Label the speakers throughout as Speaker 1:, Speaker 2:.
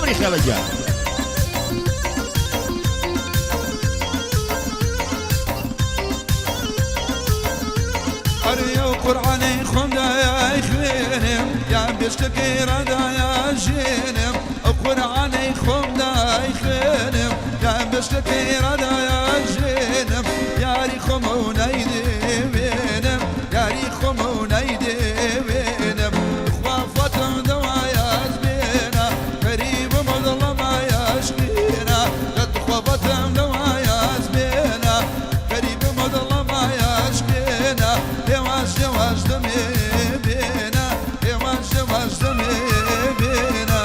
Speaker 1: نەمری خێڵە گیان.
Speaker 2: ئەرێ ئەو قورعانەی خۆم دایای خوێنم یان بێشکەکەی ڕادایا ژێنم ئەو قورعانەی خۆم دای خوێنم یان بێشکەکەی ڕادایا ژێنم یاری خۆمە و نایدێوێنم یاری خۆمە و نایدێوێنم خوا فاتم دەوایاش بێنە غەریبم و دڵەمایاش بێنە دەتخوا فاتم دەوایاش بێنە غەریبم و دڵەمایاش بێنە هێواش هێواش دەمێ بێنە هێواش هێواش دەمێ بێنە.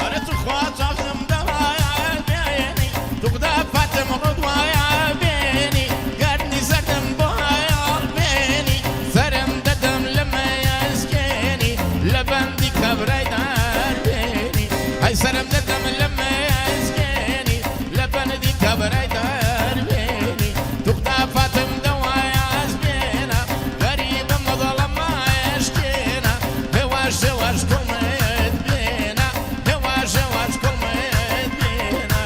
Speaker 1: ئەرێ توخوا چاوم دەوایە بێنی توخدا فاتم ڕدوایە بێنی گەرنی زەردم بۆ هەیاڵ بێنی سەرم دەدەم لە مەیەسکێنی لە بەندی کابرای دار بێنی هەی سەرم دەدەم لە مەیەسکێنی لە بەندی کابرای دار بێنی توخدا فاتم دەوایە بێنە غەریبم دڵم مایەشکێنە هێواش هێواش کوڵمت بێنە هێواش هێواش کوڵمت بێنە.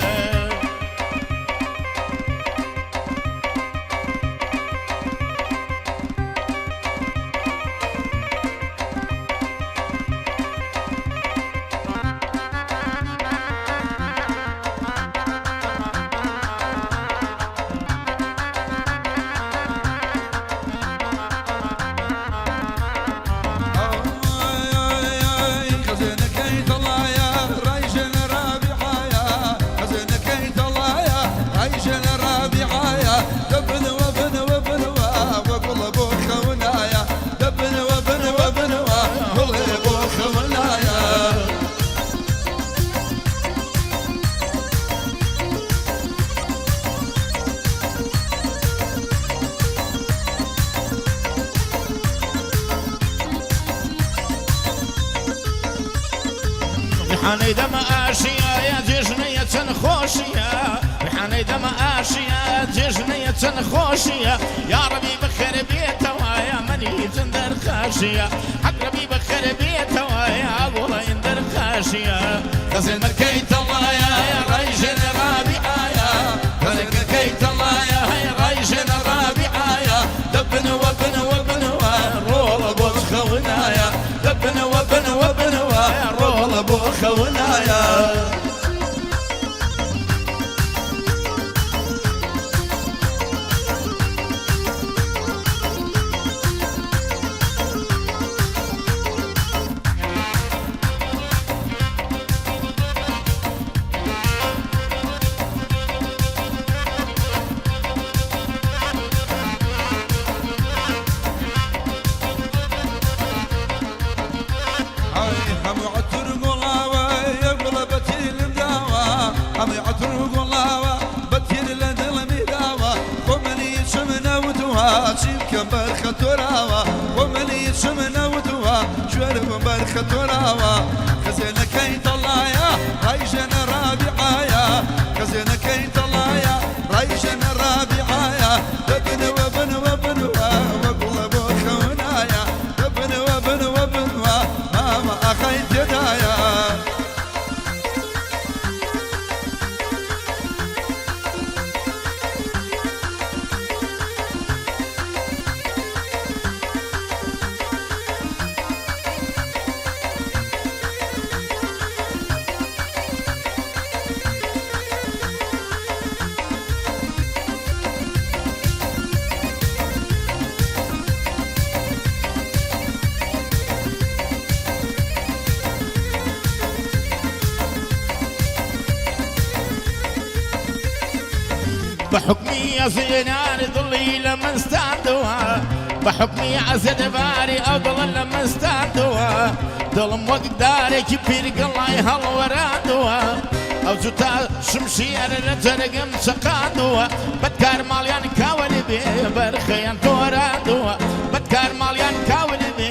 Speaker 2: خەزێنەکەی تەڵایە ڕایژێنە ڕابیعایە خەزێنەکەی تەڵایە ڕایژێنە ڕابیعایە دەبنەوە بنەوە بنەوە وەگوڵە بۆ خەونایە دەبنەوە بنەوە بنەوە گوڵێ بۆ خەونایە.
Speaker 1: ڕیحانەی دەمە ئاشیا یا جێژنەیە چەند خۆشیە ڕیحانەی دەمە ئاشیا جێژنەیە چەند خۆشیە یا ڕەبی بەخێر بێتەوە یا منی جندەر خاشیە حەق ڕەبی بەخێر بێتەوە یا گوڵین دەرخاشیە خەزێنەکەی تەڵایە ڕایژێنە ڕابیعایە خەزێنەکەی تەڵایە ڕایژێنە ڕابیعایە دەبنەوە بنەوە بنەوە ڕۆڵە بۆ خەونایە دەبنەوە بنەوە بنەوە ڕۆڵە بۆ خەونایە.
Speaker 2: هەموو عەتر گوڵاوە یە گوڵە بە تیلم داوە هەموو عەتر گوڵاوە بە تیل لە دڵمی داوە خۆ منی چم نەوتووە چی بکەم بەرخە تۆراوە خۆ منی چم نەوتووە کوێرم بەرخە تۆراوە خەزێنەکەی تەڵایە ڕایژێنە ڕابیعایە خەزێنەکەی تەڵایە ڕایژێنە ڕابیعایە دەبنەوە بنەوە بنەوە وەگوڵە بۆ خەونایە دەبنەوە بنەوە بنەوە مامە ئاخای تێدایە.
Speaker 1: بە حوکمی ئەزێنار دڵی لە من ستاندووە بە حوکمی عەزێتباری ئەو دڵە لە من ستاندووە دڵم وەک دارێکی پیرگەڵای هەڵوەراندووە ئەو جوتا شمشیرە لە جەرگم چەقاندووە بەدکار ماڵیان کاوەلی بێ بەرخەیان تۆراندووە بەدکار ماڵیان کاولی بێ.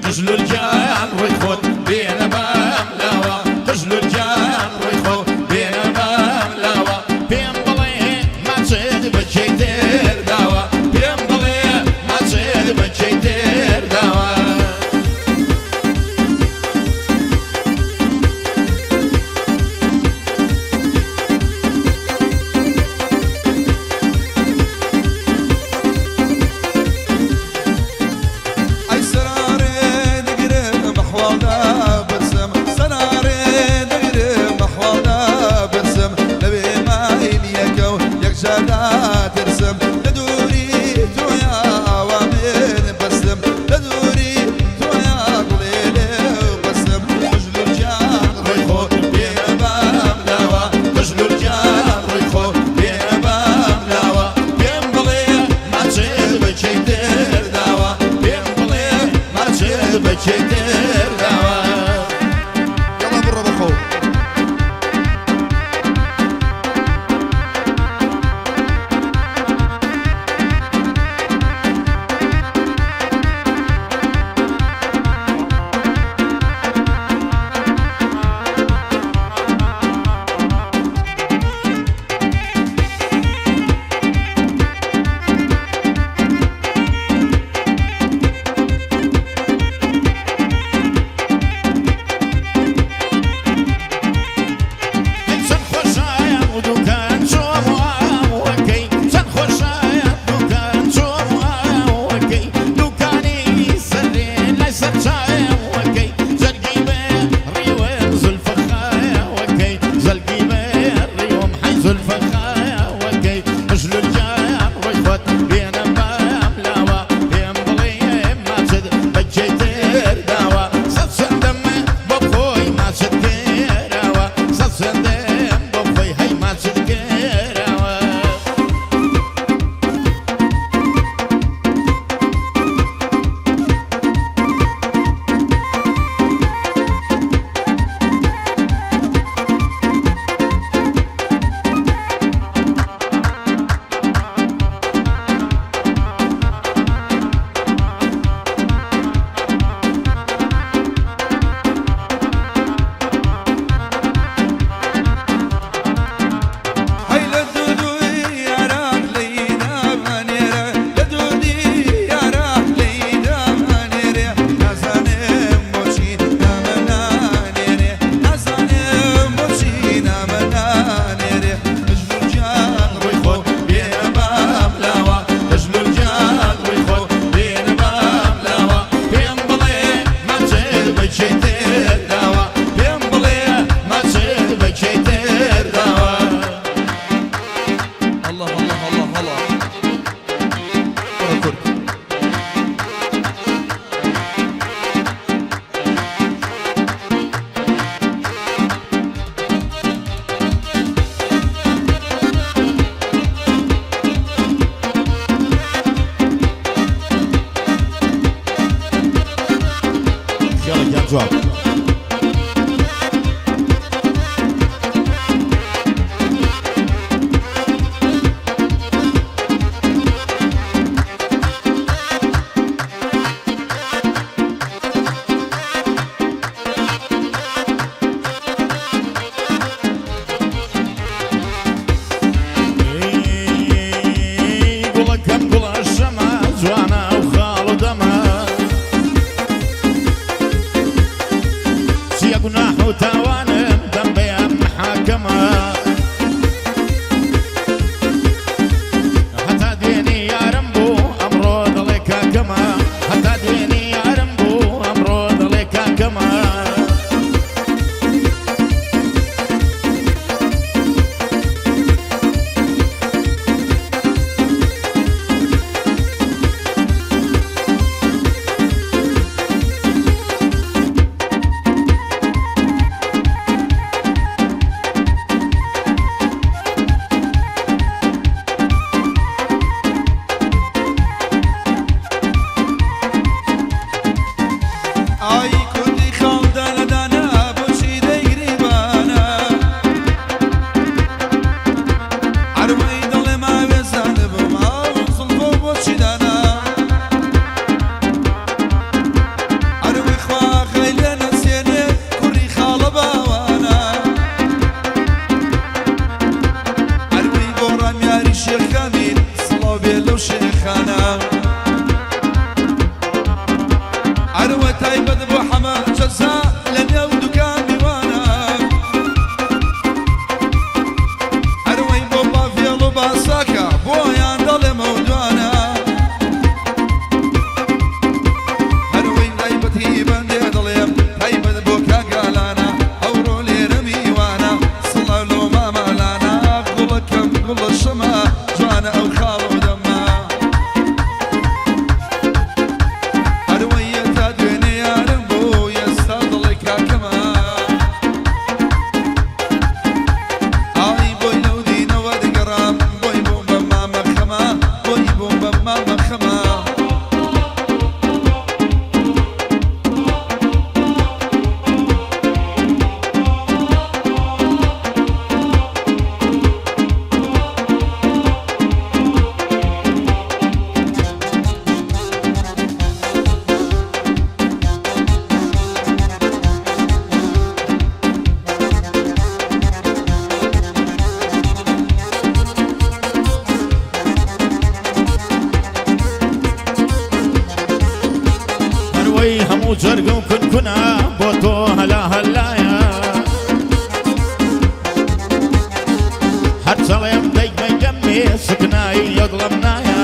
Speaker 1: قژلولجان ڕووی خۆت بێنە بام لاوە قژلولجان ڕووی خۆت بێنە بام لاوە پێم بڵێ ماچت بە کێی تر داوە پێم بڵێ ماچت بە کێی تر داوە.
Speaker 2: ئەی سەرارێ دەگرم ئەحواڵدا برسم سەرارێ دەگرم ئەحواڵدا برسم لەوێ ماین یەکە و یەکجاردا ترسم لە دووری تۆیا ئاوا من بەسم لە دووری تۆیا گوڵێ لێو بەسم قژلوجان ڕووی خۆ بێنە بام لاوە
Speaker 1: قژلوجان ڕووی خۆ بێنە بام لاوە پێم بڵێ ماچت بە کێی تر داوە پێم بڵێ ماچت بە کێی تر داوە.
Speaker 2: یەڵا بڕۆ بەخۆ.
Speaker 1: چەند خۆشایە و دوکان چۆم و ئاوەکەی چەند خۆشایە دوکان چۆم و ئاوەکەی دوکانی سەرێ لای سەر چایەوەکەی جەرگی بێ ڕیوەم زولفە خایەوەکەی زەلگی بێ ڕیوەم حەی زولفە خایەوەکەی قژلولجان ڕۆی خۆت بێنە بام لاوە پێم بڵێ ماچت بە کێی تر داوە سەد سندم بۆ خۆی ماچت کراوە سەد سندم بۆ خۆی هەی ماچت کراوە.
Speaker 2: هەی لە دوودوی یاران لەیدا مانێرە لە دوودی یاران لەیدا مانێرێ نازانم بۆچی نامە نانێرێ نازانم بۆچی نامە نانێرێ قژلوجان ڕووی خۆت بێنە بام لاوە
Speaker 1: قژلولجان ڕووی خۆت بێنە بام لاوە پێم بڵێ ماچت بە کێی تر داوە پێم بڵێ ماچت بە کێی تر داوە.
Speaker 2: الله الله الله الله وەرە کورد.
Speaker 1: خێڵێکیان جواب. گوڵەکەم گوڵە شەمە جوانە و خاڵ و دەمە چییە گوناح و تاوانم دەم بەیان محاکەمە هەتا دوێنێ یارم بوو ئەمڕۆ دەڵێ کاکەمە هەتا دوێنێ یارم بوو ئەمڕۆ دەڵێ کاکەمە.
Speaker 2: ئای کوردی خاڵ دانە دانە بۆچی دەیگری بانە عەربەی دەڵێ ماوێزانە بم ئاو زڵفۆ بۆچی دانا عەربەی تایبەت بۆ حەمە جەزا لە نێو دوکان میوانە. هەروەی بۆ پاڤێڵ و باساکە بۆیان دەڵێمەوە دوانە. هەروەی تایبەتی بەندێ دەڵێم تایبەت بۆ کاکالانە ئەوڕۆ لێرە میوانە سڵاو لۆ مامالانە گوڵەکەم گوڵە شەمە جوانە ئەو خاڵ و دەمە. هەروەیە تا دوێنێ یارم بوو ئێستا دڵێ کاکەمە. ئای بۆی لەو دینەوە دەگەڕام بۆی بووم بە مامە خەمە بۆی بووم بە مامە خەمە.
Speaker 1: هەروەی هەموو جەرگم کونکونە بۆ تۆ هەلا هەلایە هەرچەڵێم دەیگمەگەمێ سکنایی لە دڵم نایە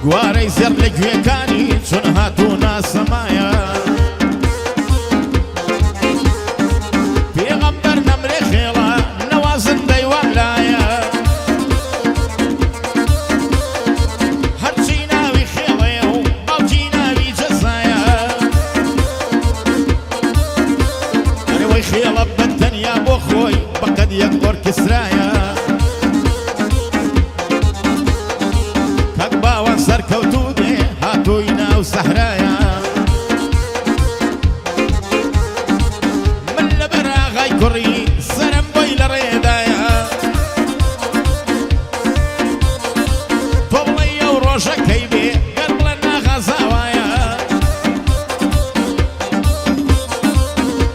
Speaker 1: گوارەی زێڕ لە گوێکانی چون هاتوو ناسەمایە پێغەمبەر نەمرێ خێڵە نەوازن دەیوالایە هەرچی ناوی خێڵەیە و باوکی ناوی جەزایە ئەرەوەی خێڵە بە تەنیا بۆ خۆی بەقەد یەک ئۆرکسترایە کاک باوان سەرکەوتوو بێ هاتووی ناو سەحرایە من لەبەر ئاغای کوڕی سەرم بۆی لە ڕێدایە تۆ بڵێی ئەو ڕۆژەکەی بێ گەر بڵێن ئاغا زاوایە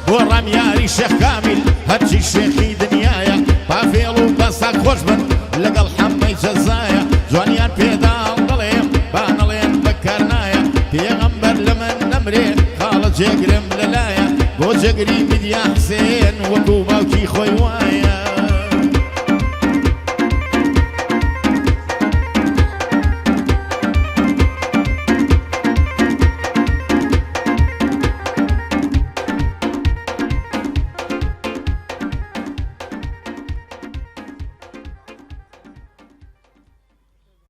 Speaker 1: بۆ ڕامیاری شێخ کامیل هەرچی شێخی دنیایە پافێڵ و بەساک خۆش بن لەگەڵ حەمەی جەزایە جوانیان پێداڵ دەڵێم با نەڵێن بەکار نایە پێغەمبەر لە من نەمرێ خاڵە جێگرم لەلایە بۆ جێگری میدیا حسێن وەکو باوکی خۆی وایە.